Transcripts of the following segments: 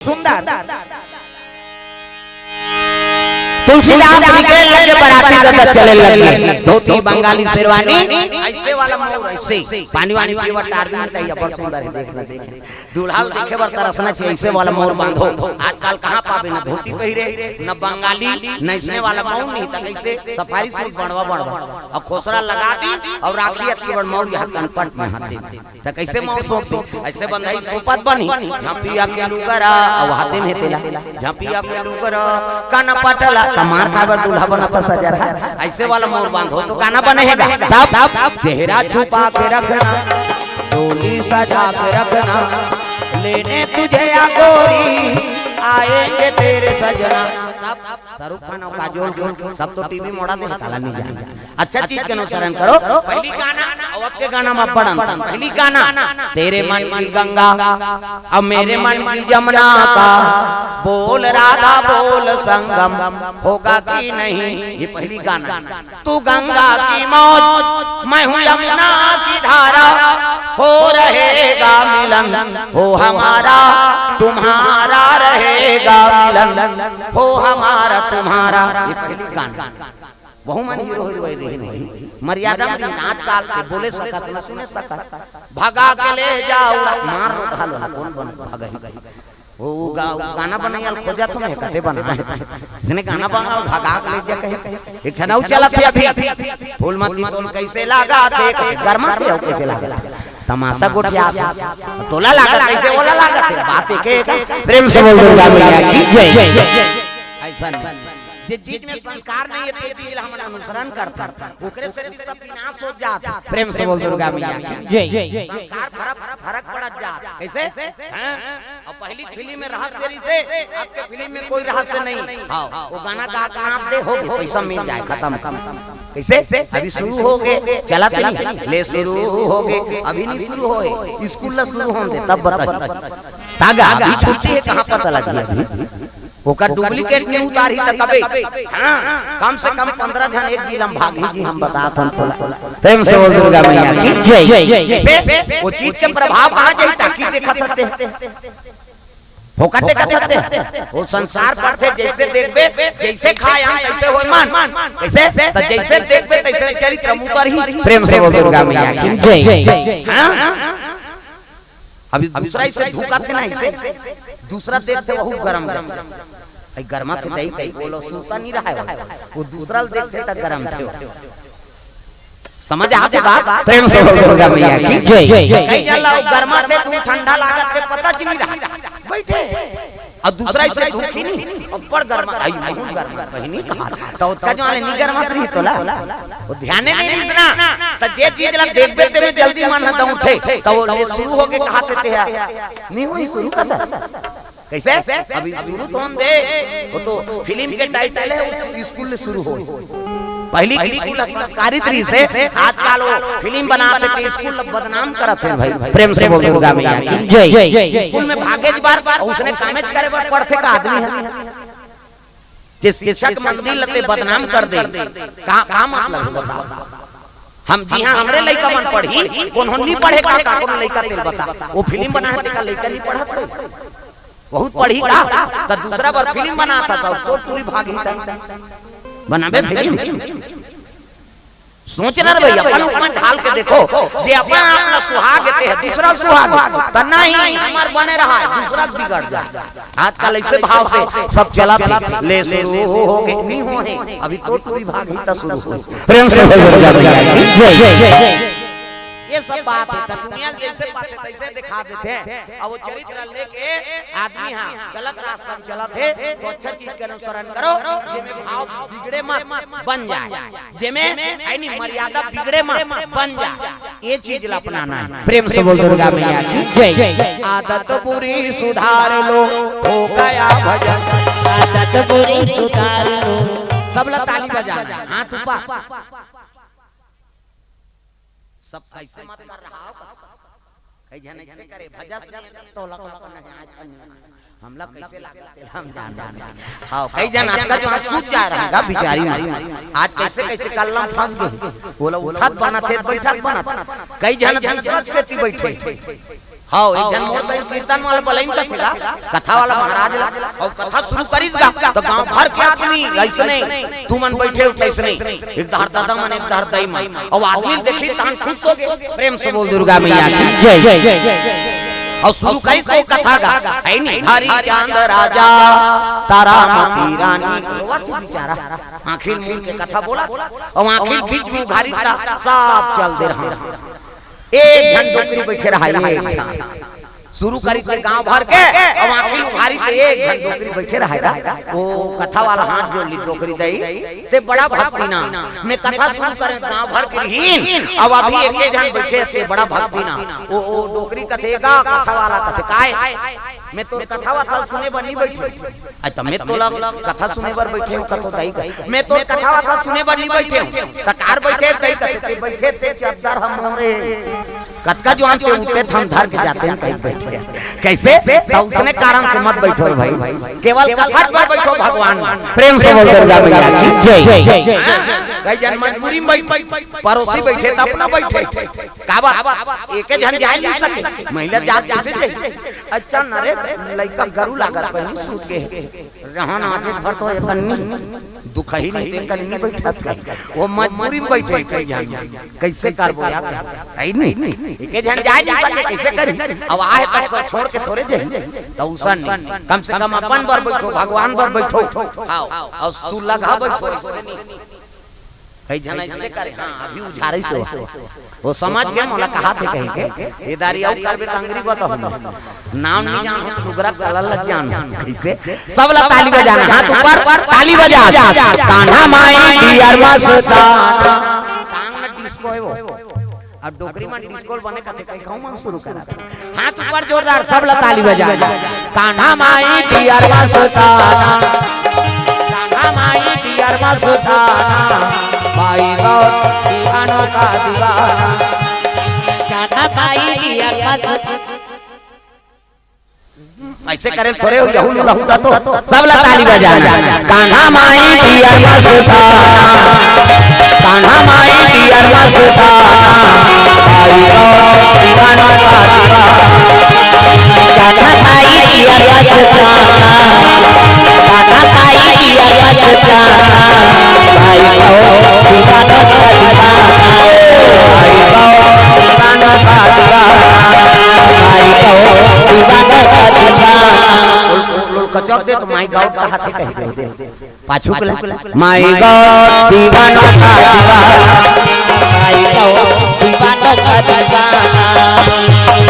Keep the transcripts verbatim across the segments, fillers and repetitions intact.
सुंदर। तुलसीदास निकले लगे, बराती गदर चले लगे, धोती बंगाली शेरवानी, ऐसे वाला मउर, ऐसे पानी वानी पीवत टार भी नहीं, बड़ सुंदर हे, देख ना देख। दूल्हा ल देखे बर तरसना चाहिए, ऐसे वाला मउर बांधो। आजकल कहाँ पाबे, न धोती पहिरे, न बंगाली, न ऐसने वाला मउर नहीं, त कैसे सफारी सूट बनवा बनवा, अउ खोसरा लगा दी, अउ राखी अतकी बड़ मउर यहाँ कनपट में हाथ दे। त कैसे मउर सौंप दे? ऐसे बंधई सोपत बनी, झपिया के लुगरा, अउ हाथे में तेला, झपिया के लुगरा, कनपट ला, त मार खाए बर दूल्हा बनत सजरहा। ऐसे वाला मउर बांधो तो गाना बने हे गा। तब चेहरा छुपा के रखना, डोली सजा के रखना, लेने तुझे या गोरी, आएंगे तेरे सजना। तब शाहरुख खान अउ काजोल जो सब तो टीवी मोड़ा दे, काला नहीं जान। अच्छा चीज के अनुसरण करो। पहिली गाना अउ अब के गाना म बड़ अंतर। पहिली गाना, तेरे मन की गंगा, अब मेरे मन की जमुना का, बोल राधा बोल संगम होगा कि नहीं, ये पहिली गाना। तू गंगा की मौज, मैं हूँ यमुना की धारा, हो रहेगा मिलन, हो हमारा तुम्हारा रहेगा मिलन, हो हमारा तुम्हारा। ये पहिली गाना। वहू मन हीरो हीरोइन रहिन होही, मर्यादा में नाच काल के बोले सकत, न सुने सकत। भगा के ले जाओ, मार रो घालो, कौन बन भगही। वो गा-, गाना बनइया ल खोजत हूँ मैं, कते बना है। इसने गाना बना, भगा के ले जा कहे। एक ठन अउ चलत हे अभी, फूल मती तोल कैसे लागा थे, कहे गरमा थे, अउ कैसे लागा थे। तमाशा गोठिया थे। तोला लागा कैसे, ओला लागा थे। बात एक है, प्रेम से बोल दुर्गा मैया की जय। ऐसा नहीं। जे चीज में संस्कार नहीं है, ते चीज ला हमन अनुसरण करथन, ओकरे से सब विनाश हो जात। प्रेम से बोल दुर्गा मैया की जय। संस्कार फरक, फरक पड़त जात। कैसे? हाँ? अब पहिली फिल्म में रहस्य रहिसे, अब के फिल्म में कोई रहस्य नहीं। हाँ, वो गाना गा के नाच दे, हो गए, पैसा मिल जाए, खत्म। कैसे? अभी शुरू हो गए, चलत नहीं, ले शुरू हो गए, अभी नहीं शुरू होए, स्कूल ला शुरू होन दे, तब बता। तागा अभी छुट्टी है, कहाँ पता लगी अभी? ओकर डुप्लीकेट नहीं उतारी त कबे? हाँ, कम से कम पंद्रह झन एक जिला में भागी जी, हम बतात हन तोला। प्रेम से बोल दुर्गा मैया की जय। जैसे वो चीज के प्रभाव आ जाई, ताकि देखत हते। फोकट देखत हते। वो संस्कार पड़थे, जैसे देखबे, जैसे खाए हम, तैसे होए मन। कैसे? त जैसे देखबे, तैसे चरित्र में उतरही। प्रेम से बोल दुर्गा मैया की जय। हाँ? अभी दूसरा इसे धुका थे ना, इसे दूसरा देखथे, वहू गरम गरम। भाई गरमा थे दई, कहीं बोलो, सूता नहीं रहा है वो। वो दूसरा ल देखथे त गरम थे वो। समझ आते बात? प्रेम से बोल दुर्गा मैया की जय। कहीं जाला वो गरमा थे, तू ठंडा लागत थे, पता च नहीं रहा। बैठे। अउ दूसरा इसे धुकी नहीं, अब्बड़ गरमा, आई महूँ गरमा, बहिनी कहा, त ओतका जवान नहीं गरमा रही तोला, वो ध्यान नहीं रही ना, त जे चीज ला देखबे ते में जल्दी मन ह दौड़थे, त वो ले शुरू होके कहा थे, ते हा, नहीं हुई शुरू का था, कैसे? अभी शुरू तो हम दे, वो तो फिल्म के टाइटल है, उस स्कूल ले शुरू हो। पहिली के स्कूल ह संस्कारित रहिसे, आजकल वो फिल्म बनात हे, स्कूल ल बदनाम करत हे भाई। प्रेम से बोल दुर्गा मैया की जय। स्कूल में भागे ज बार, अउ उसने कामेच करे बर पड़थे का आदमी ह? जे शिक्षक मंदिर ल ते बदनाम कर दे, का, का मतलब हे बताओ? हम जी हाँ, हमरे लइका मन पढ़ही, कोनो नहीं पढ़े का, का कोनो लइका तेल बता? वो फिल्म बनाए तेका लइका नहीं पढ़त हे। बहुत पढ़ी का, त दूसरा बार फिल्म बनात ह, त तोर टूरी भागही त बनाबे फिल्म। सोच ना रे भैया, अपन ऊपर ढाल के देखो, जे अपन आप ला सुहाग देते हैं, दूसरा सुहाग, त नहीं, हमर बने रहा है, दूसरा बिगड़ जाए। आजकल ऐसे भाव से सब चलत हे, ले शुरू हो गए, नहीं हो है, अभी तो टूरी भागही त शुरू हो। प्रेम से बोल दुर्गा मैया की जय। ये सब बात हे, त दुनिया जैसे बात हे, तैसे दिखा देते हैं। अब वो चरित्र लेके आदमी हा गलत रास्ता में चलत हे, तो अच्छा चीज के अनुसरण करो, जेमे भाव बिगड़े मत, बन जाए, जेमे यानी मर्यादा बिगड़े मत, बन जाए, ये चीज ला अपनाना हे। प्रेम से बोल दुर्गा मैया की जय। आदत बुरी सुधार लो, हो गया भजन। आदत बुरी सुधार लो। सब ला ताली बजाना हे, हाथ ऊपर। सब ऐसे मत कर रहा हो। कई झन ऐसे करे, भजस नहीं तो लगा अपन नहीं, आज नहीं। हमला कैसे लागत हे, हम जान जान। हाँ, कई झन अतका जो सूत जा रहा हे बिचारी मन। आज कैसे कैसे कल्लम फंस गए। वो लोग उठत बनत हे, बैठत बनत हे। कई झन दूसरा सेती बैठे। हव, एक झन मोर संग कीर्तन वाला बलइन कथे गा, कथा वाला महाराज ला, अउ कथा शुरू करिस गा, त गांव भर के आदमी अइसने, तुमन बइठे हो तइसने, एक डहर ददा मन, एक डहर दई मन, अउ आदमी देखिस तहन खुश होगे। प्रेम से बोल दुर्गा मैया की जय। अउ शुरू करिस ओ कथा गा, हे नी, हरिचंद राजा तारामती रानी, रोवत हे बिचारा, आंखी मूंद के कथा बोलत, अउ आंखी बीच में उघारिस त सब चल दे रहा। एक झन डोकरी बइठे रहा, एक झन। शुरू करिस ते गांव भर के, अउ आंखी उघारिस ते एक झन डोकरी बइठे रहा। ओ कथा वाला हाथ जोड़ लिस, डोकरी दई, ते बड़ा भक्ति ना। मैं कथा शुरू करें, गांव भर के रहिन, अउ अभी एके झन बइठे, ते बड़ा भक्ति ना। ओ, ओ डोकरी कथे गा, कथा वाला कथे, "काय? मैं तोर कथा वथा सुने बर नी बइठे।" अरे त मैं तोला कथा सुने बर बइठे हंव, कथों दई कथे, "मैं तोर कथा वथा सुने बर नी बइठे हंव।" त काबर बइठे हस दई कथे, "ते बइठे ते चद्दर ह मोरे।" कतका जुवान ते उठे थम धर के जाते हैं कहीं बइठे। कइसे? त ओइसने कारण से मत बइठो भाई, केवल कथा बर बइठो भगवान। प्रेम से बोल दुर्गा मैया की जय। कई झन मजबूरी में बइठे, परोसी बइठे त अपना बइठे। काबर? एके झन जाय नी सके, महिला जात कइसे जाही? अच्छा न रे, लइका गरू लागत पहिली सूत गे। रहन आदे भर तो एकन्नी दुखही नहीं, ते कन्नी बइठस कही। ओ मजबूरी में बइठे कई झन। कइसे करबो यार? हइ नहीं? एके झन जाय नी सके, कइसे करही? अउ आहे त सब छोड़ के थोरे जाही। त ओइसन नहीं। कम से कम अपन बर बइठो, भगवान बर बइठो। हव, अउ सुलघा बइठो, अइसे नहीं। कई झन अइसे करे, हाँ, अभी उझारे से हो। ओ समझ गे, मोला कहाथे कहिके, ए दारी अउ करबे त अंगरी बताहूं। नाम नहीं जानो, लुगरा कलर लग जानो। कइसे? सब ला ताली बजाना, हाथ ऊपर, ताली बजा। कान्हा माई डियर मस्ताना। टांग में डिस्को हे वो। अब डोकरी मन डिस्को ल बने कथे, कई कहूं मन शुरू करा। हाथ ऊपर जोरदार, सब ला ताली बजा। कान्हा माई डियर मस्ताना, कान्हा माई डियर मस्ताना, भाई गौर दीवानों का दीवाना। कान्हा माई डियर मस्ताना। अइसे करे थोरे हो, यहू लहू दा तो सब ला ताली बजाना। कान्हा माई डियर मस्ताना, कान्हा माई डियर मस्ताना, भाई गौर दीवानों का दीवाना। कान्हा माई डियर मस्ताना, कान्हा माई डियर मस्ताना, भाई गौर दीवानों का दीवाना। भाई गौर दीवानों का दीवाना, भाई गौर दीवानों का दीवाना। कचौक दे तो माई गौर कहाथे कहि दे। पाछू के ला। माई गौर दीवानों का दीवाना। माई गौर दीवानों का दीवाना।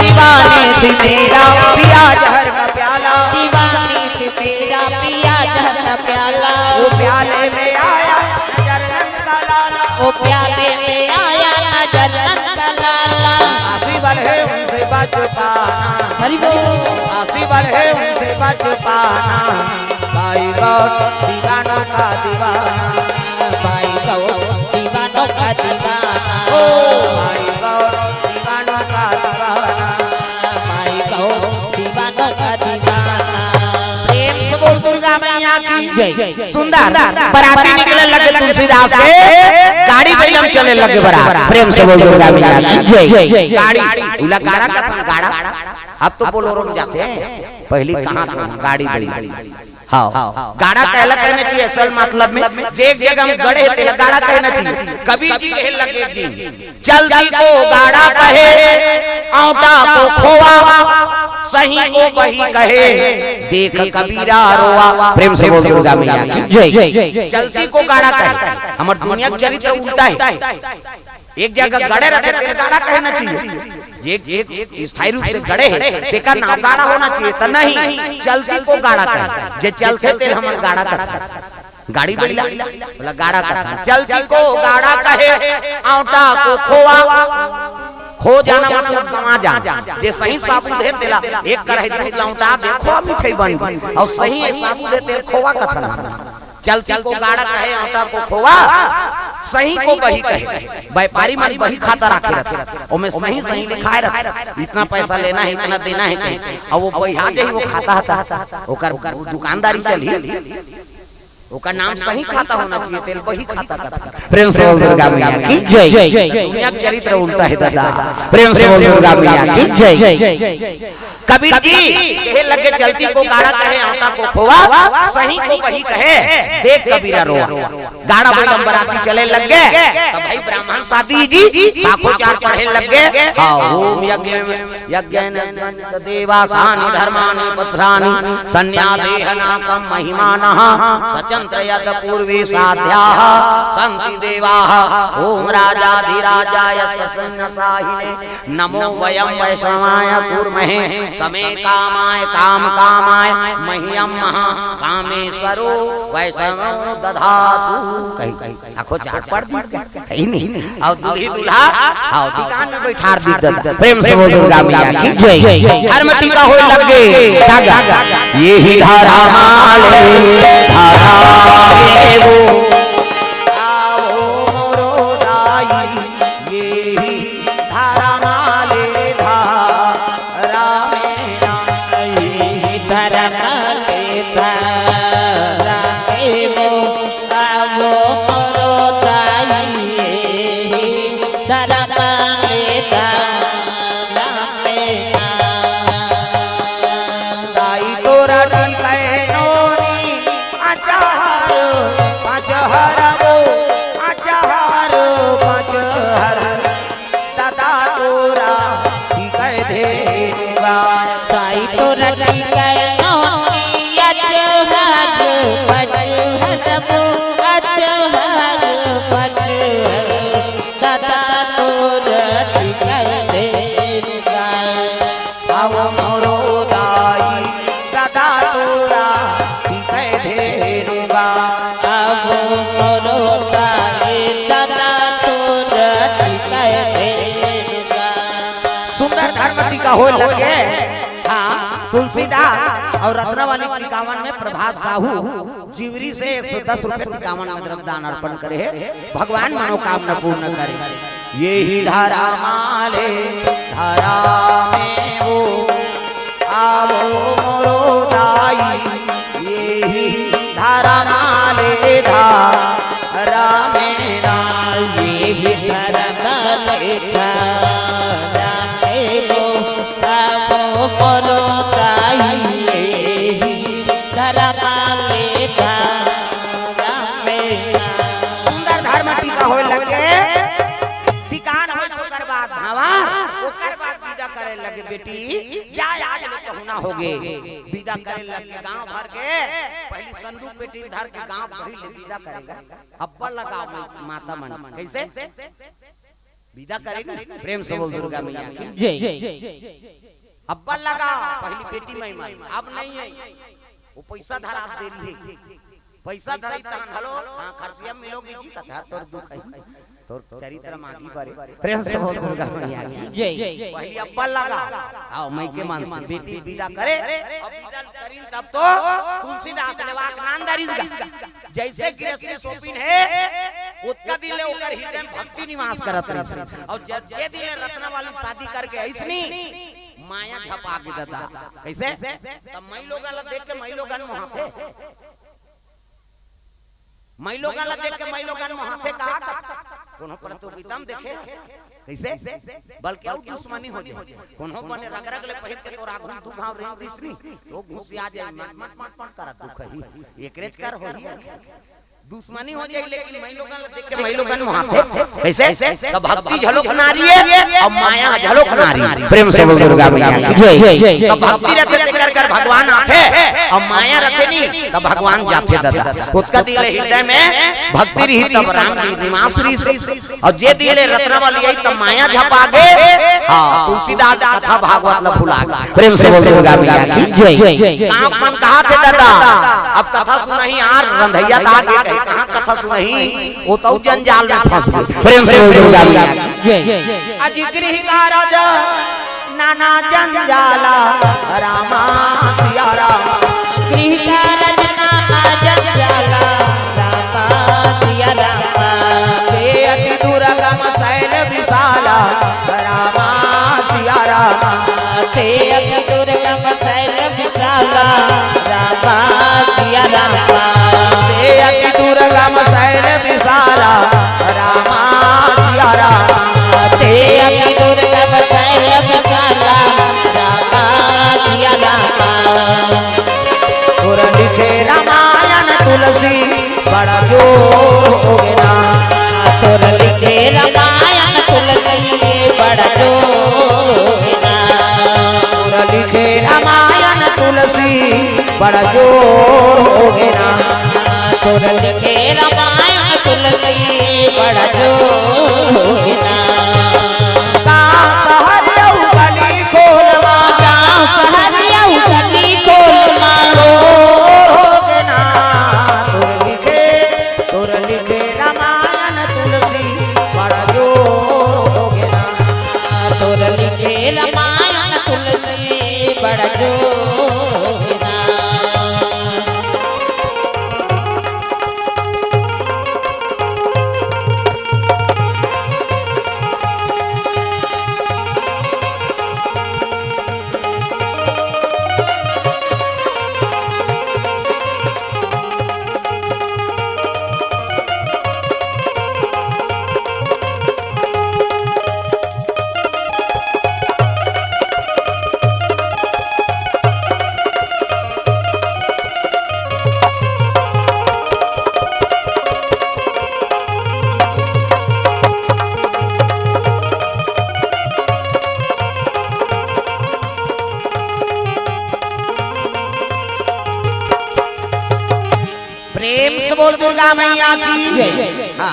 दीवानी थी मेरा पिया जहर का प्याला। दीवानी थी मेरा पिया जहर का प्याला। वो प्याले में आया नजर नंद का लाला। वो प्याले में आया नजर नंद का लाला। आसी बढ़े उनसे बच पाना। हरि बोल। आसी बढ़े उनसे बच पाना। भाई गौर दीवानों का दीवाना। भाई गौर दीवानों का दीवाना। ओ भाई गौर दीवानों का दीवाना। भाई गौर दीवानों का दीवाना। प्रेम से बोल दुर्गा मैया की जय। सुंदर बराती निकले लगे तुलसीदास के, गाड़ी बैलम चले लगे बरात। प्रेम से बोल दुर्गा मैया की जय। गाड़ी, उला गाड़ा कथन, गाड़ा। अब तो बोलोरो में जाथे, पहिली कहाँ, कहाँ गाड़ी बैल। हाँ, गाड़ा कहला कहना चाहिए असल मतलब में, जे एक जगह हम गड़े हे, तेला गाड़ा कहना चाहिए। कबीर जी कहे लगे एक दिन, "चलती को गाड़ा कहे, औंटा को खोवा, सही को बही कहे, देख कबीरा रोवा।" प्रेम से बोल दुर्गा मैया की जय। चलती को गाड़ा कहे, हमर दुनिया के चरित्र उल्टा हे। एक जगह गड़े रथे, तेला गाड़ा कहना चाहिए। जे, जे स्थायी रूप से गड़े हे, तेकर नाम गाड़ा होना चाहिए। त नहीं, चलती को गाड़ा कहे। जे चलथे, तेला हमन गाड़ा कथन। गाड़ी बैला, ओला गाड़ा कथन। चलती को गाड़ा कहे, औंटा को खोवा। खो जाना मतलब गंवा जाना। जे सही साबुत हे, तेला एक कढ़ाई दूध ला औंटा दे, खोवा मिठाई बन गे। अउ सही साबुत हे, तेला खोवा कथन। चलती को गाड़ा कहे, औंटा को खोवा, सही को बही कहे। व्यापारी मन बही खाता राखे रथे, ओमे सही सही लिखाए रथे, इतना पैसा लेना हे, इतना देना हे कहे। अब वो बही आ जाही, वो खाता हता, ओकर दुकानदारी चलही। ओकर नाम सही खाता होना चाहिए, तेल बही खाता कथा। प्रेम से बोल दुर्गा मैया की जय। दुनिया के चरित्र उल्टा है दादा। प्रेम से बोल दुर्गा मैया की जय। कबीर जी कहे लगे, चलती को गाड़ा कहे, आटा को खोआ, सही को बही कहे, देख कबीरा रोआ। गाड़ा बैलम बराती चले लग गए, तब भाई ब्राह्मण शादी जी, साखो चार पढ़े लग गए। हाँ, ओम यज्ञ, यज्ञ देवासानि धर्माणि पत्राणि संन्यादेह नाकं महिमानः। सचन्त यद पूर्वे साध्याः सन्ति देवाः। ओम राजाधिराजाय प्रसन्न साहिने नमो वयं वैश्रवाय कुर्महे। समे कामाय काम कामाय मह्यं महा कामेश्वरो वैश्रवो दधातु। कही, कही, साखो चार पढ़ दी। है ही नहीं। और दुल्ही दुल्हा, हाँ, दुकान में बैठार दी दादा। प्रेम से बोल दुर्गा मैया की जय। धर्म टीका होय लग गे, धागा। ये ही धारा माले, धारा में वो। आओ मोरो दाई, ये ही धारा माले, धारा में ना। ये ही धारा माले, धारा में वो। आवो मोरो दाई, धर्म में दान में दान। दाई तोरा टिकै नोनी, अचार पाँच हरबो, अचार पाँच हर। दादा तोरा टिकै धेनुवा। दाई तोरा टिकै नोनी, अचहर पचहर बो, अचहर पचहर। दादा तोरा टिकै धेनुवा। आव मोरो दाई, दादा तोरा टिकै धेनुवा। आव मोरो दाई, दादा तोरा टिकै धेनुवा। सुंदर धर्म टीका होय लगे। हाँ, तुलसीदास और रत्नावली टिकावन में प्रभात साहू जिवरी से एक सौ दस रुपये टिकावन में द्रव्य दान अर्पण करे हे, भगवान मनोकामना पूर्ण करे। ये ही धारा माले, धारा में वो, आवो मोरो दाई, ये ही धारा माले, धारा में ना। ये ही धारा माले, धारा में वो, आवो मोरो दाई, ये ही धारा माले, धारा में ना। सुंदर धर्म टीका होय लगे। टिकान होय सोकर बाद भावा, ओकर बाद विदा करे लगे, बेटी, जा आज ले पहुना होगे। विदा करे लगे गांव भर के, पहली संदूक पेटी धर के गांव भर ले विदा करेगा। अब्बा लगाओ माता मन, कैसे? विदा करे ना, प्रेम से बोल दुर्गा मैया की जय। अब्बा लगाओ, पहली पेटी में मन, अब नहीं है। वो पैसा धरा दे रही है। पैसा धराई तहन, हेलो, हाँ, खरसिया मिलोगी जी, कथा तोर दुख है, तोर चरित्र मांगी बरे। प्रेम से बोल दुर्गा मैया की जय। पहली अब्बा लगा, आओ, मैं के मान से बेटी विदा करे, अब विदा करीन तब तो तुलसीदास लेवाक नाम दारिस गा। जैसे गृहस्थी सोपिन है, उतका दिन ले ओकर हृदय में भक्ति निवास करत रहिस। और ज-, जे दिन ले रत्नावली शादी करके अइसनी, माया झपा के दादा। कैसे? तब मई लोगन ला देख के मई लोगन मोहाथे। मई लोगन ला देख के मई लोगन मोहाथे का? कोनो प्रतियोगिता में देखे? कैसे? बल्कि अउ दुश्मनी हो जाए। कोनो बने रग रग ले पहिर के तोर आगू दू घाव रेंग दिसनी, तो घुसिया जाए, मट मट मट मट करत दुख ही। एकरेज कर होही। दुश्मनी हो जाए, लेकिन मई लोगन ला देख के मई लोगन मोहाथे। कैसे? तो भक्ति झलोक नारी है, अब माया झलोक नारी। प्रेम से बोल दुर्गा मैया की जय। तो भक्ति रथे तेकर कर भगवान आथे, अब माया रथे नहीं, तब भगवान जाथे दादा। ओतका दिन ले हृदय में भक्ति रही, तब राम जी निवास रही। और जे दिन ले रत्नावली आई, तब माया झपा गे। हाँ, तुलसीदास कथा भागवत ला भुला गे। प्रेम से बोल दुर्गा मैया की जय। गाँव मन कहाथे दादा, अब कथा सुनही यार, रंधैया ता आगे कहीं, कहाँ कथा सुनही, वो तो जंजाल में फंस गे। प्रेम से बोल दुर्गा मैया की जय। अजी गृह कारज नाना जंजाला, रामा सिया राम। गृह कारज नाना जंजाला, रामा सिया राम। ते अति दुर्गम शैल विशाला, रामा सिया राम। ते अति दुर्गम शैल विशाला, रामा सिया राम। ते लिखे रामायण तुलसी बड़ा जोर होगे ना। तोर लिखे रामायण तुलसी बड़ा जोर होगे ना। तोर लिखे रामायण तुलसी बड़ा जोर होगे ना। तोर लिखे रामायण तुलसी बड़ा जोर होगे ना। गाँव शहर अउ गली खोल मा। गाँव शहर अउ गली खोल मा। जोर होगे ना। तोर लिखे, तोर लिखे रामायण तुलसी बड़ा जोर होगे ना। तोर लिखे रामायण तुलसी बड़ा जोर होगे ना। प्रेम से बोल दुर्गा मैया की जय।